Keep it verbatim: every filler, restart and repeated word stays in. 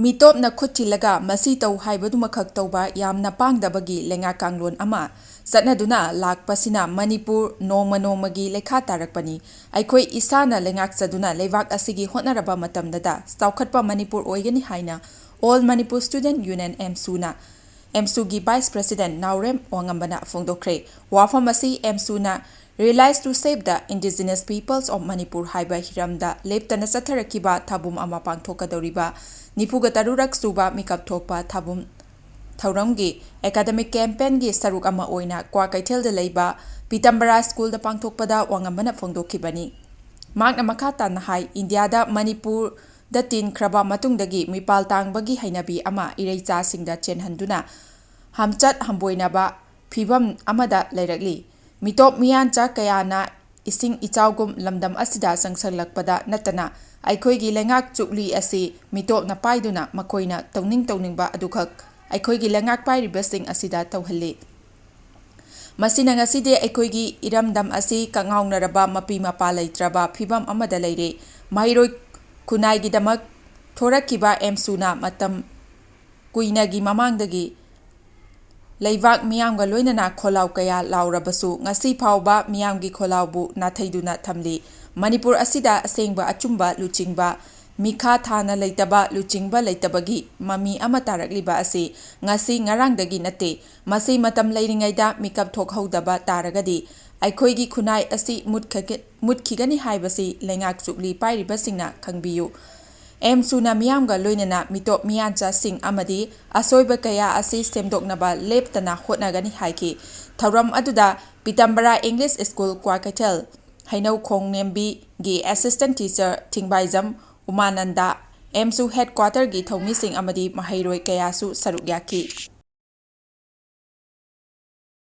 ꯃꯤꯇꯣꯞꯅ ꯈꯨꯠ ꯊꯤꯜꯂꯒ ꯃꯁꯤ ꯇꯧ ꯍꯥꯏꯕꯗꯨꯃꯈꯛ ꯇꯧꯕ ꯌꯥꯝꯅ ꯄꯥꯡꯗꯕꯒꯤ ꯂꯩꯉꯥꯛ ꯀꯥꯡꯂꯣꯟ ꯑꯃ ꯆꯠꯅꯗꯨꯅ ꯂꯥꯛꯄꯁꯤꯅ ꯃꯅꯤꯄꯨꯔ ꯅꯣꯡꯃ ꯅꯣꯡꯃꯒꯤ ꯂꯩꯈꯥ ꯇꯥꯔꯛꯄꯅꯤ꯫ ꯑꯩꯈꯣꯏ ꯏꯁꯥꯅ ꯂꯩꯉꯥꯛꯆꯗꯨꯅ ꯂꯩꯕꯥꯛ ꯑꯁꯤꯒꯤ ꯍꯣꯠꯅꯔꯕ ꯃꯇꯝꯗꯇ ꯆꯥꯎꯈꯠꯄ ꯃꯅꯤꯄꯨꯔ ꯑꯣꯏꯒꯅꯤ ꯍꯥꯏꯅ All Manipur Student Union, ꯑꯦꯝꯁꯨꯅ, ꯑꯦꯝꯁꯨꯒꯤ Vice President ꯅꯥꯎꯔꯦꯝ ꯋꯥꯉꯝꯕꯅ ꯐꯣꯡꯗꯣꯛꯈ꯭ꯔꯦ꯫ ꯋꯥꯐꯝ ꯑꯁꯤ ꯑꯦꯝꯁꯨꯅ Realize to Save the Indigenous Peoples of Manipur ꯍꯥꯏꯕ ꯍꯤꯔꯝꯗ ꯂꯦꯞꯇꯅ ꯆꯠꯊꯔꯛꯈꯤꯕ ꯊꯧꯕꯨꯝ ꯑꯃ ꯄꯥꯡꯊꯣꯛꯀꯗꯧꯔꯤꯕ ꯅꯤꯐꯨꯒ ꯇꯔꯨꯛꯔꯛ ꯁꯨꯕ ꯃꯤꯀꯞ ꯊꯣꯛꯄ ꯊꯧꯕꯨꯝ ꯊꯧꯔꯝꯒꯤ academic campaignꯒꯤ ꯁꯔꯨꯛ ꯑꯃ ꯑꯣꯏꯅ ꯀ꯭ꯋꯥꯀꯩꯊꯦꯜꯗ ꯂꯩꯕ ꯄꯤꯇꯝꯕꯔꯥ ꯁ꯭ꯀꯨꯜꯗ ꯄꯥꯡꯊꯣꯛꯄꯗ ꯋꯥꯉꯝꯕꯅ ꯐꯣꯡꯗꯣꯛꯈꯤꯕꯅꯤ꯫ ꯃꯍꯥꯛꯅ ꯃꯈꯥ ꯇꯥꯅ ꯍꯥꯏ, ꯏꯟꯗꯤꯌꯥꯗ ꯃꯅꯤꯄꯨꯔꯗ ꯇꯤꯟꯈ꯭ꯔꯕ ꯃꯇꯨꯡꯗꯒꯤ ꯃꯤꯄꯥꯜ ꯇꯥꯡꯕꯒꯤ ꯍꯩꯅꯕꯤ ꯑꯃ ꯏꯔꯩꯆꯥꯁꯤꯡꯗ ꯆꯦꯟꯍꯟꯗꯨꯅ ꯍꯝꯆꯠ ꯍꯝꯕꯣꯏꯅꯕ ꯐꯤꯚꯝ ꯑꯃꯗ ꯂꯩꯔꯛꯂꯤ꯫ ꯃꯤꯇꯣꯞ ꯃꯤꯌꯥꯟꯆꯥ ꯀꯌꯥꯅ ꯏꯁꯤꯡ ꯏꯆꯥꯎꯒꯨꯝ ꯂꯝꯗꯝ ꯑꯁꯤꯗ ꯆꯪꯁꯜꯂꯛꯄꯗ ꯅꯠꯇꯅ ꯑꯩꯈꯣꯏꯒꯤ ꯂꯩꯉꯥꯛ ꯆꯨꯞꯂꯤ ꯑꯁꯤ ꯃꯤꯇꯣꯞꯅ ꯄꯥꯏꯗꯨꯅ ꯃꯈꯣꯏꯅ ꯇꯧꯅꯤꯡ ꯇꯧꯅꯤꯡꯕ ꯑꯗꯨꯈꯛ ꯑꯩꯈꯣꯏꯒꯤ ꯂꯩꯉꯥꯛ ꯄꯥꯏꯔꯤꯕꯁꯤꯡ ꯑꯁꯤꯗ ꯇꯧꯍꯜꯂꯤ꯫ ꯃꯁꯤꯅ ꯉꯁꯤꯗꯤ ꯑꯩꯈꯣꯏꯒꯤ ꯏꯔꯝꯗꯝ ꯑꯁꯤ ꯀꯉꯥꯎꯅꯔꯕ ꯃꯄꯤ ꯃꯄꯥ ꯂꯩꯇ꯭ꯔꯕ ꯐꯤꯚꯝ ꯑꯃꯗ ꯂꯩꯔꯦ꯫ ꯃꯍꯩꯔꯣꯏ ꯈꯨꯟꯅꯥꯏꯒꯤꯗꯃꯛ ꯊꯣꯔꯛꯈꯤꯕ ꯑꯦꯝꯁꯨꯅ ꯃꯇꯝ ꯀꯨꯏꯅꯒꯤ ꯃꯃꯥꯡꯗꯒꯤ ꯂꯩꯕꯥꯛ ꯃꯤꯌꯥꯝꯒ ꯂꯣꯏꯅꯅ ꯈꯣꯜꯂꯥꯎ ꯀꯌꯥ ꯂꯥꯎꯔꯕꯁꯨ ꯉꯁꯤ ꯐꯥꯎꯕ ꯃꯤꯌꯥꯝꯒꯤ ꯈꯣꯜꯂꯥꯎꯕꯨ ꯅꯥꯊꯩꯗꯨꯅ ꯊꯝꯂꯤ꯫ ꯃꯅꯤꯄꯨꯔ ꯑꯁꯤꯗ ꯑꯁꯦꯡꯕ ꯑꯆꯨꯝꯕ ꯂꯨꯆꯤꯡꯕ, ꯃꯤꯈꯥ ꯊꯥꯅ ꯂꯩꯇꯕ ꯂꯨꯆꯤꯡꯕ ꯂꯩꯇꯕꯒꯤ ꯃꯃꯤ ꯑꯃ ꯇꯥꯔꯛꯂꯤꯕ ꯑꯁꯤ ꯉꯁꯤ ꯉꯔꯥꯡꯗꯒꯤ ꯅꯠꯇꯦ꯫ ꯃꯁꯤ ꯃꯇꯝ ꯂꯩꯔꯤꯉꯩꯗ ꯃꯤꯀꯞ ꯊꯣꯛꯍꯧꯗꯕ ꯇꯥꯔꯒꯗꯤ ꯑꯩꯈꯣꯏꯒꯤ ꯈꯨꯟꯅꯥꯏ ꯑꯁꯤ ꯃꯨꯠꯈꯒꯦ-, ꯃꯨꯠꯈꯤꯒꯅꯤ ꯍꯥꯏꯕꯁꯤ ꯂꯩꯉꯥꯛ ꯆꯨꯞꯂꯤ ꯄꯥꯏꯔꯤꯕꯁꯤꯡꯅ ꯈꯪꯕꯤꯌꯨ꯫ ꯑꯦꯝꯁꯨꯅ ꯃꯤꯌꯥꯝꯒ ꯂꯣꯏꯅꯅ ꯃꯤꯇꯣꯞ ꯃꯤꯌꯥꯟꯆꯥꯁꯤꯡ ꯑꯃꯗꯤ ꯑꯁꯣꯏꯕ ꯀꯌꯥ ꯑꯁꯤ ꯁꯦꯝꯗꯣꯛꯅꯕ ꯂꯦꯞꯇꯅ ꯍꯣꯠꯅꯒꯅꯤ ꯍꯥꯏꯈꯤ꯫ ꯊꯧꯔꯝ ꯑꯗꯨꯗ ꯄꯤꯇꯝꯕꯔꯥ English School Kwakeithel, ꯍꯩꯅꯧꯈꯣꯡ ꯅꯦꯝꯕꯤꯒꯤ assistant teacher ꯊꯤꯡꯕꯥꯏꯖꯝ ꯎꯃꯥꯅꯟꯗ, ꯑꯦꯝꯁꯨ headquarterꯒꯤ ꯊꯧꯃꯤꯁꯤꯡ ꯑꯃꯗꯤ ꯃꯍꯩꯔꯣꯏ ꯀꯌꯥꯁꯨ ꯁꯔꯨꯛ ꯌꯥꯈꯤ꯫